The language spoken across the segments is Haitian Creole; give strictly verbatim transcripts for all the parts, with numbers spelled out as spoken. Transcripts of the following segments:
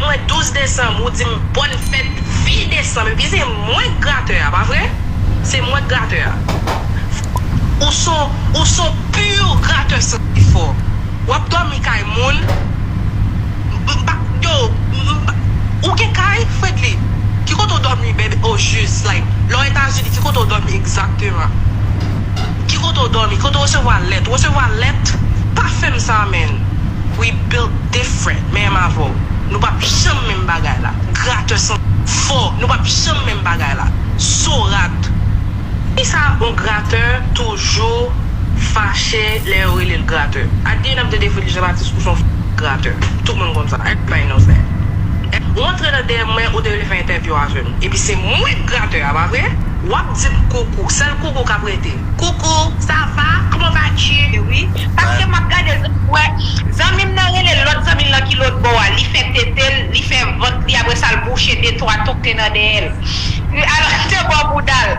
Mwen douz desanm, ou di m bòn fèt uit desanm, epi se mwen k gratè a, pa vre? Se mwen k gratè a. Ou son, ou son pur gratè santi fò. W ap dòmi kay moun. M pa, yo, m pa, ou gen kay, Fredly? Ki kote w dòmi, baby? O jis, like, lè w Etazini, ki kote w dòmi egzakteman? Ki kote w dòmi? Kote w resevwa lèt? Ou resevwa lèt? Pa fè m sa, man. We built different, menm avè w. Nou p ap janm menm bagay la. Gratè san fò, nou p ap janm menm bagay la. Sorat. Kisa yon gratè toujou fache lè yo rele l gratè? At the end of the day, Fredly Jean Baptiste, ou se yon gratè. Tout moun konn sa. Everybody knows that. Ou antre nan D M mwen, ou te vle fè entèvyou avè m. Epi se mwen k gratè a, pa vre? W ap di m koukou. Sèl koukou k ap rete. Coucou, ça va? Comment vas-tu? Wi. Paske m ap gade zanmi, wè, zanmi m nan rele lòt zanmi l nan ki lòt bò a. Li fè tete l, li fè vant li, apre sa l bouche de twa tonk te nan dèyè l. Alò, li te bò bouda l.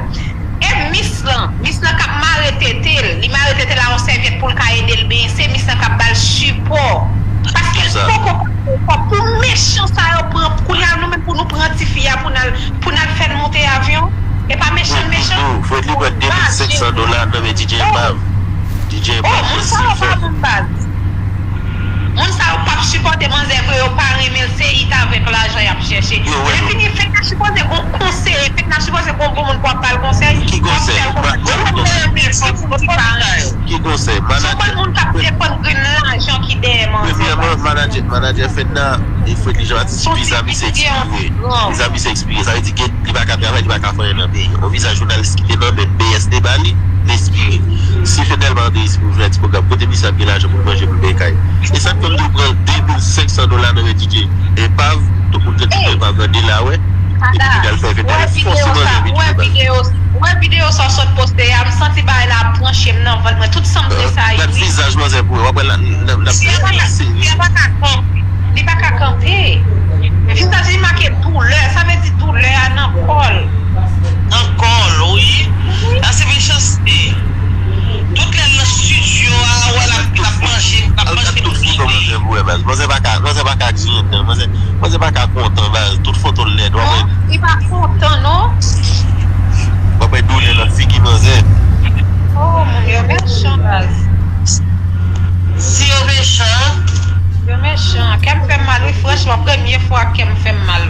E mis lan, mis lan k ap mare tete l. Li mare tete l a yon sèvyèt pou l ka ede l benyen. Se mis lan k ap ba l sipò. Paske l poko poko. Pou mechan sa yo pran, kounye a nou menm pou nou pran tifi a pou n al, pou n al fè l monte avyon. E pa mechan l mechan. Fredly pran de mil senk san dola nan men D J Epav. D J Epav, moun sa yo pa bon baz. Moun sa yo p ap sipòte manzè vre, yo pa renmen l, se it avèk lajan y ap chèche. Lè fini, fèk nan sipoze gon konseye, fèk nan sipoze gon bon moun pou ap ba l konsèy. Ki konsèy? Ki konsèy? Manager. Se yon bann moun k ap depann grenn lajan ki dèyè manzè. Premyèman, manager, manager Fedna, e Fredly Jean Baptiste, vizaj misye ekspire. Vizaj misye ekspire. Sa vle di ke li pa ka travay, li pa ka fè anyen nan peyi. Yon vizaj jounalis ki te nan men B S te ba li, li ekspire. Si Fedna pa antre isit pou fè ti pwogram, kote misye ap gen lajan pou l manje, pou l peye kay? E sa k fè m di w pran de mil senk san dola nan men D J Epav, tout moun te di Epav nan Delaware. Epi kounye a l fè Fedna fòse manje vit. Wè videyo sa w sot poste a, m santi bagay la ap tranche m nan vant mwen. Tout san m tresayi. Gad vizaj manzè pou wè, w ap wè l ap, l ap, l ap, li pa ka kanpe. Li pa ka kanpe. Vizaj li make doulè, sa vle di doulè a nan kò l. Nan kò l, wi. Sa se mechanste. Tout lè l nan estidyo a, w wè l ap, l ap manje, l ap manje. Tout foto manzè pou wè, baz. Manzè pa ka, manzè pa ka griyen dan. Manzè, manzè pa ka kontan, baz. Tout foto l lèd. W ap wè. Non, li pa kontan, non. W ap wè doulè nan figi manzè. Oh, moun yo mechan, baz. Si yo mechan. Yo mechan. Kè m fè m mal, wi, franchman, premye fwa kè m fè m mal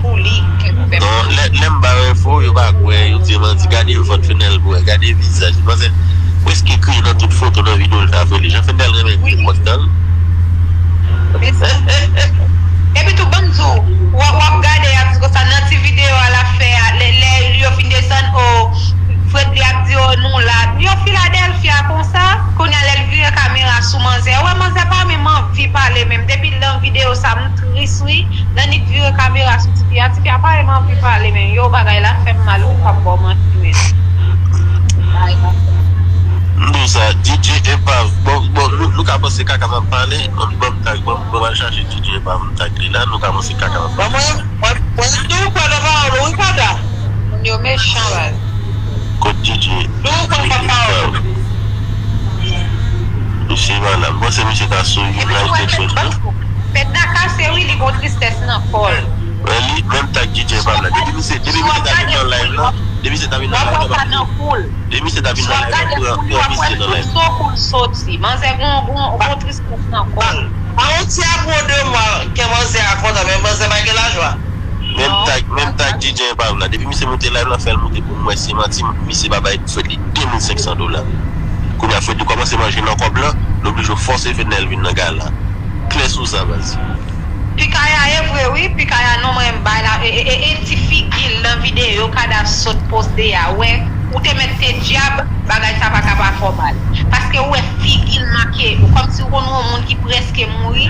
pou li, kè m fè m mal. Non, lè, lè m ba yo enfo, yo pa kwè, yo di manti, gade vant Fednel pou wè, gade vizaj li. Manzè prèske kriye nan tout foto, nan videyo l ta fè li. Jan Fednel renmen kriye, mwen t nan l. Epi tou, ban m di w, w ap, w ap gade, y ap di konsa, nan ti videyo a l ap fè a, lè, lè yo fin desann, o, Fredly ap di, o, nou la. Yo Filadèlfya konsa, kounye a lè l vire kamera sou manzè, ou wè manzè pa menm anvi pale menm. Depi l nan videyo sa, m tris wi. Lè Nick vire kamera sou tifi a, tifi a pa menm anvi pale menm. Yo, bagay la fè m mal wi, m p ap ba w manti menm. Bagay la fè m mal. M di w sa, D J Epav, bon, bon, nou, nou ka panse kaka m ap pale, ban m, ban m tag, ban m, ban m al chache D J Epav, m tag li la, nou ka panse kaka m ap pale. Bon, mwen, mwen, mwen tou kwè nan pawòl ou, wi, Fada. Moun yo mechan, baz. Kot D J? Tou kwè nan pawòl ou. Misye malad. M panse misye ta sou United Church la. Fedna kase wi, li gon tristès nan kò l. Wè li, menm tag D J Epav la. Depi misye, depi misye ta vin nan live la, depi misye ta vin nan live la, depi misye ta vin nan live la, pran, pran misye nan live. Sou kou l soti. Manzè gon, gon, gon tristès nan kò l. Pa yon ti apre de mwa, kè manzè a kontan, men manzè pa gen lajwa. Menm tag, menm tag D J Epav la. Depi misye moute live la, fè l moute pou m wè si se manti, misye pa bay Fredly de mil senk san dola. Kounye a Fredly kòmanse manje nan kòb la, l oblije fòse Fednel vin nan gala. Klè sou sa, baz. Pikaya e vre wi, Pikaya non mwen m bay la, e, e, e, e ti figi l nan videyo Kada sot poste a, wè, ou te mèt te dyab, bagay sa pa ka pa fè w mal. Paske ou wè figi l make, ou kòmsi ou konn yon moun ki prèske mouri.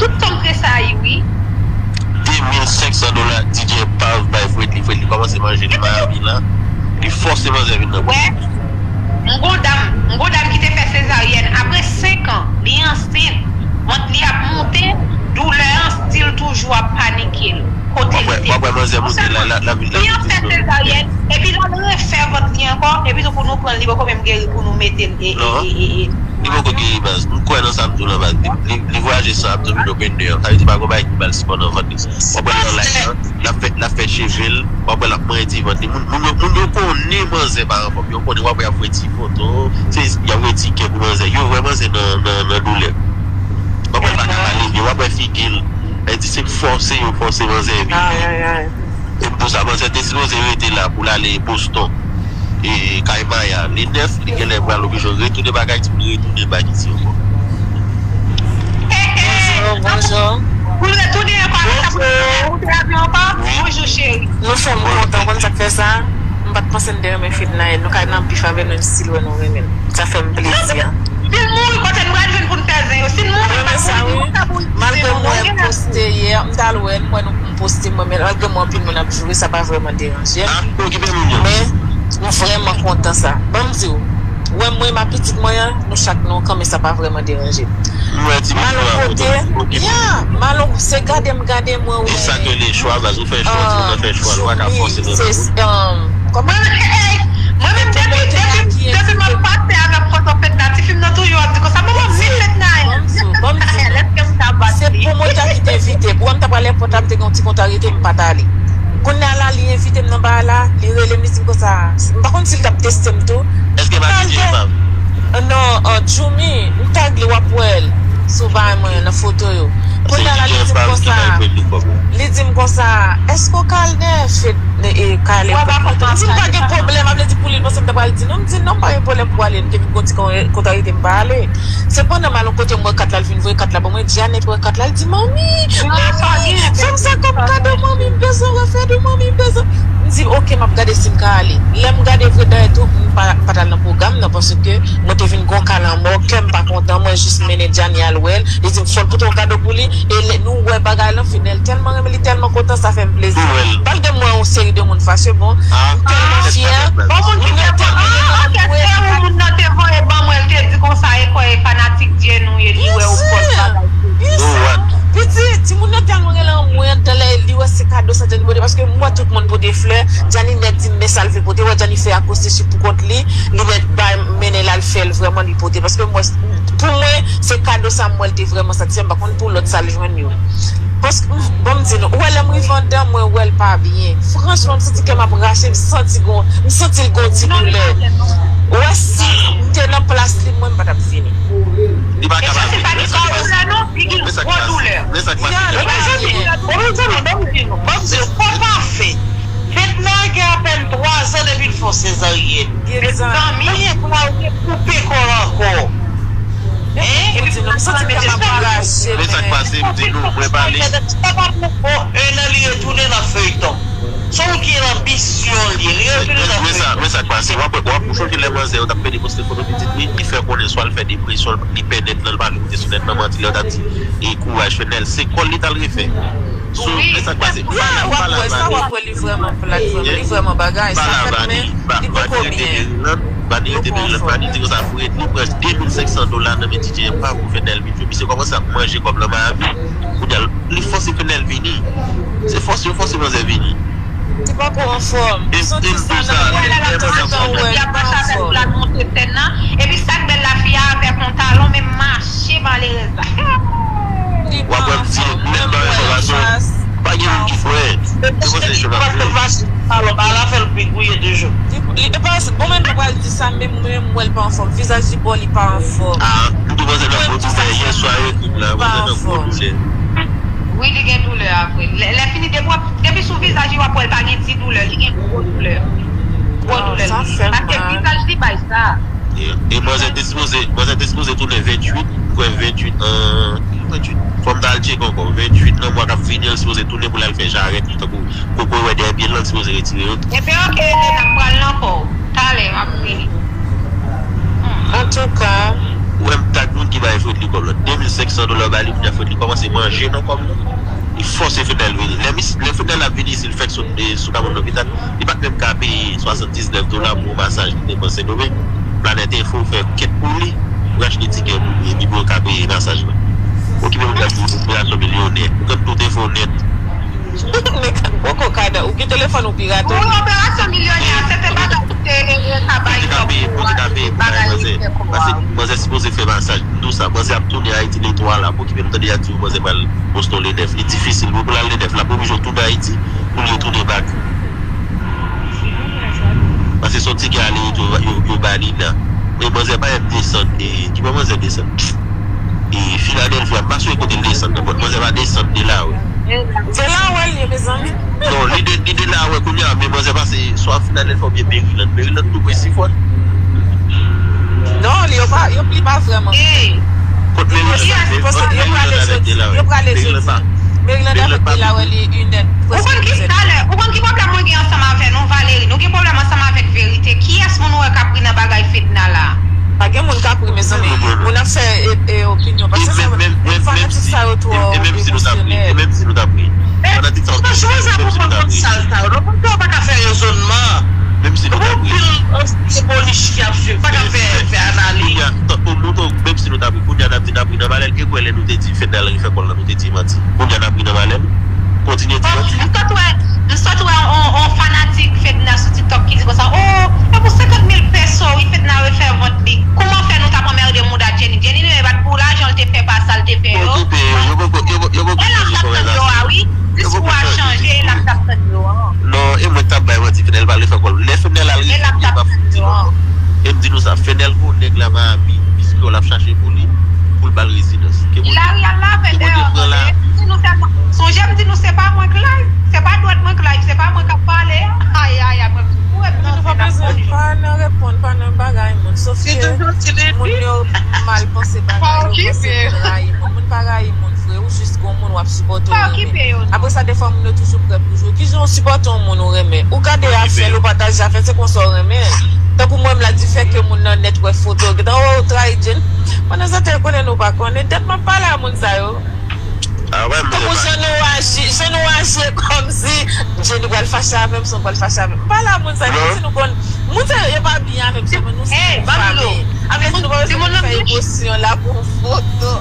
Tout sa m tresayi wi. De mil senk san dola D J Epav bay Fredly, Fredly kòmanse manje nan Miami la. Li fòse manzè vin nan. Wè, m gon dam, m gon dam ki te fè sezaryèn. Apre senk an, li ansent. Vant li ap monte. Doulè an still toujou ap panike l kote li te. W ap wè manzè monte la, la, la vin la. Li an fè sezaryèn, epi l al refè vant li ankò, epi tou pou nou pran l, li poko menm geri pou nou mete l e, e, e, e, e. Li poko geri baz. M kwè nan sa m di w lan baz. Li, li, li vwayaje san abdominopendè an. Sa vle di pa gon bagay ki ba l sipò nan vant li. W ap wè l nan live lan, l ap fè, l ap fè cheve l, w ap wè l ap manje ti vant li. Moun, moun yo, moun yo konnen manzè pa anfòm. Yo konnen, w ap wè y ap voye ti foto, se, y ap voye ti kè pou manzè. Yo wè manzè nan, nan, nan doulè. W ap wè l pa ka pale byen, w ap wè figi l. Sa vle di se fòse yo fòse manzè vini. E m di w sa, manzè te sipoze rete la pou l ale Boston. E kay Maya, le nèf, li genlè pral oblije retounen ba Kayiti pou l retounen ba Kiti ankò. Bonjou, bonjou. Pou l retounen ankò avè sa pou l retounen avyon ankò? Bonjou, cheri. Nou fè m kontan, ou konn sa k fè sa? M pa t panse n te renmen Fednaelle. Nou ka nan bif avè l, menm si l wè nou renmen l. Sa fè m plezi. Si l mouri, kote n pral jwenn pou n fè zen yo? Si l mouri, n pa t mouri, nou ka mouri. Malgre m wè m poste yè, m t al wè l, m wè nou, m poste, m wè, men malgre m wè anpil moun ap joure, sa pa vrèman deranje m. Men, m vrèman kontan sa. Ban m di w, wè mwen, m ak pitit mwen an, nou chak nou ankan, men sa pa vrèman deranje m. M wè ti pitit mwen an kote. Ya, m al, se gade m gade mwen wè. E sa k rele chwa, baz, ou fè chwa, ou fè chwa, ou pa ka fòse nan moun. Kòman? Mwen menm, depi, depi, depi m ap pase avèk foto Fedna, ti fi m nan toujou ap di konsa, manman, men Fedna, lèske m ta bat li? Se pou mwen ta kite envite. Pou mwen, m ta pral èpòt la, m te gen yon ti kontra rete, m pa t ale. Kounye a la, li envite m nan bagay la, li rele m, li di m konsa, m pa konn si l t ap teste m tou. Èske pa DJ Fav? Non, Djoumi, m tag li, w ap wè l sou bagay mwen nan foto yo. Kounye a la, li di m konsa, li di m konsa, èske w ka al dèyè Fed, e, e, ka al èpòt? M di m pa gen pwoblèm, sa vle di pou li, l panse m ta pral di non, m di non, m pa gen pwoblèm pou ale, m te vin gon ti kon-, kontrarite, m pa ale. Sepandan, m al yon kote, m wè kat la, l vin voye kat la ban mwen, Janet wè kat la, l di, "Manmi, manmi, fè m sa kòm kado, manmi, m bezwen refè dwe, manmi, m bezwen." M di, "Oke, m ap gade si m ka ale." Lè m gade vre dayè tou, m pa, m pa t al nan pwogram nan, paske mwen te vin gon kalanmò, kè m pa kontan, mwen jis mennen Djani al wè l. Li di m fò l pote yon kado pou li. E lè nou wè bagay lan, Fednel tèlman renmen, li tèlman kontan, sa fè m plezi. Pral gen mwen yon seri de moun fache, bon, m tèlman fyè. Bon, moun ki te voye ban mwen, moun nan te voye ban mwen, l te di konsa, e kwè e fanatik Dje nou ye, li wè ou pòs bagay. Piti, timoun nan tèlman gen lanmou anndan lè li wè se kado sa Djani pote, paske m wè tout moun pote flè, Djani nèt di m men sa l vle pote, wè Djani fè akwosti sou pou kont li, li nèt bay mennen l al fè l vrèman li pote, paske m wè, pou mwen, se kado sa m wè l te vrèman satisfè, m pa konn pou lòt sa l jwenn yo. Paske, m, bon, m di nou, ou wè lè m rive anndan, mwen wè l pa byen. Franchman, m santi kè m ap rache, m santi gon, m santi l gon ti doulè. Ou wè si m te nan plas li, mwen m pa t ap vini. Li pa kapab vini. Men sa k pase. Men sa k pase. Men sa k pase. Mezanmi, mezanmi, ban m di nou, ban m di nou, fò pa fè. Fedna gen apèn twa zan depi l fè yon sezaryèn. Mezanmi. Kounye a la, ou te koupe kò l ankò. Hein? Epi pou nou santi kè m ap rache. Men sa k pase, m di nou, mwen pale. Sa pa pou bon, en an li retounen nan feyton. Se ou ki gen anbisyon li ye, li retounen nan feyton. Men sa, men sa k pase. W ap, w ap, ou chonje lè manzè yo t ap pede poste foto pitit li, li fè konnen swa l fè depresyon, li pè nèt lan, li pa vle koute sou nèt lan, manti lè yo t ap di, e kouraj Fednel, se kò l li t al refè. So, men sa k pase. Ou pa la, ou pa la, Vani. W ap wè sa, w ap wè li vrèman plat, vrèman, li vrèman bagay, sa fèt, men li poko byen. Vani rete Maryland, Vani rete Maryland, Vani di konsa, Fred, li pran de mil senk san dola nan men D J Fav pou Fednel vin jwe. Misye kòmanse ap manje kòb lan Miami. Kounye a, li fòse Fednel vini. Se fòse yo fòse manzè vini. Li poko anfòm. M santi sa nan kò l, m santi l pa anfòm. Epi sa k bèl la, fi a avèk yon talon, men mache malerèz la. Li pa anfòm, menm mwen, pa gen moun ki kwè. Se konsa jèn ap jwe. Alò, ba la fè l pi gouye de jou. Li, li, e pa, bon, menm nou pral di sa, men mwen, m wè l pa anfòm. Vizaj li pa, li pa anfòm. Ah, m te panse nan gwo doulè. Yè swa yo ekri m la, m panse nan gwo doulè. Wi, li gen doulè a vre. Lè, lè fini, depi w ap, depi sou vizaj li, w ap wè l pa gen ti doulè, li gen gwo doulè. Gwo doulè. Paske vizaj li bay sa. E, e manzè te sipoze, manzè te sipoze tounen venntuit, m kwè venntuit, euh, venntuit. Fò m ta al tcheke ankò. Venntuit nan mwa k ap vini an, l sipoze tounen pou l al fè jarèt li, tankou kokoye w wè dèyè pye l lan, l sipoze retire yo. Ebyen, oke, Elena, m pral nan kò w. Talè, m ap vini. Antouka. Ou wè m tag moun ki bay Fredly kòb lan. De mil senk san dola bay li, kounye a Fredly kòmanse manje nan kòb lan. Li fòse Fednel vini. Lè mis-, lè Fednel ap vini, si l fèk sot, e, sou Kabòn Lopital, li pa t menm ka peye swasanndiznèf dola pou yon masaj li te pran Sendomeng. Planèt Enfo fè kèt pou li, pou achte tikè pou li, epi pou yo ka peye masaj lan. Okipe pou gad yon operasyon milyonè. Ou konn tout enfo nèt. Nèg poko ka nan. Ou gen telefòn ou pirate. Pou yon operasyon milyonè, se te bagay ki te e, e, ka bay Pou ki ta peye, pou ki ta peye pou bay manzè. Paske manzè sipoze fè masaj. M di w sa, manzè ap tounen Ayiti le twa la. Pou ki menm tande y ap di w manzè pral Boston le nèf. Li difisil pou pou l al le nèf la. Pou oblije tounen Ayiti pou li retounen bak. Paske se yon tiket ale yo, yo, yo ba li la. E manzè pa ap desann. E, ki bò manzè desann? E Filadèlfi a, m pa sonje kote l desann nan, but manzè pa desann de la, wi. De la wè l ye, mezanmi. Non, li de, li de la wè kounye a, men manzè pase swa Filadèlfi oubyen Maryland. Maryland tou pre Seaforth. Non, li yo pa, yo pli ba vrèman. Ey, Kot Maryland avèk, Paske kot yo prale Maryland avèk jodi. de la wè. Yo prale Maryland jodi. pa. Maryland Maryland avèk pa de la wè li inè. ou konn ki talè, ou konn ki pwoblèm mwen gen ansanm avè nou, Valerie? Nou gen pwoblèm ansanm avèk verite. Kiyès moun ou wè k ap ri nan bagay Fedna la? Pa gen moun k ap ri, mezanmi. Moun ap fè e, e, opinyon. Paske sa, Menm, menm, menm, menm fanatik si, sa yo twò e, e menm si nou t ap ri, e emosyonèl. Menm si nou t ap ri. Fanatik sa yo Franchman, sa pou pran kont sal sa yo. Nou konn yo pa ka fè rezonman. Menm si nou t ap ri. Pil anpil polis ki ap swiv, pa ka fè, fè analiz. Kounye a, tankou nou tou, menm si nou t ap ri, kounye a n ap di n ap ri nan malè l. E kwè lè nou te di Fedna al refè kò l la, nou te di manti. Kounye a n ap ri nan malè l. Kontinye di manti. M sot wè, m sot wè on, on fanatik Fedna sou TikTok ki di konsa, oh, e pou senkant mil peso wi Fedna refè vant li. Kouman fè nou t ap anmède mouda Jenny? Jenny li menm e pa t pou lajan l te fè pa sa l te fè yo. Okipe yo, yo poko, yo poko, yo poko E l ap chanje t ap tann konvèsasyon. yo a wi. Diskou a chanje, e l ap t ap tann yo an. Non, e mwen k t ap bay manti, Fedna, l pa refè kò l. Lè Fedna al refè, E l ap t ap tann yo an. E m di nou sa, Fedna gon nèg la Miami, piske l ap chache pou li, pou l ba l rezidans. Ke Bondye, Hilary al lave ke dèyè Bondye pran la. Tande, si nou sèlman, sonje m di nou se pa mwen k live, se pa dwèt mwen k live, se pa mwen k ap pale. Ay, ay, ay, mwen m sou kouwè m Nou pa bezwen, pa nan reponn, pa nan bagay moun. Sof ke moun yo mal panse bagay yo, panse moun rayi moun. Moun pa rayi moun vre, ou jis gon moun w ap sipòte ou renmen. Apre sa, defwa moun yo toujou prè pou jwe. Kijan ou sipòte yon moun ou renmen? Ou gade afè l, ou pataje afè l, se konsa ou renmen l. Tankou mwen, m la di fè ke moun nan nèt wè foto, gentan, oh, ou trayi Jenny. Pandan se tan, konnen nou pa konnen. Dèt m ap pale a moun sa yo. Tankou jan nou aji, jan nou aji e kòmsi Jenny pral fache avè m, Son pral fache avè m. M pale a moun sa yo, si nou konn, moun sa yo, yo pa byen avè m, sèlman nou se yon fanmi. Avè si nou pa bezwen fè emosyon la pou yon foto.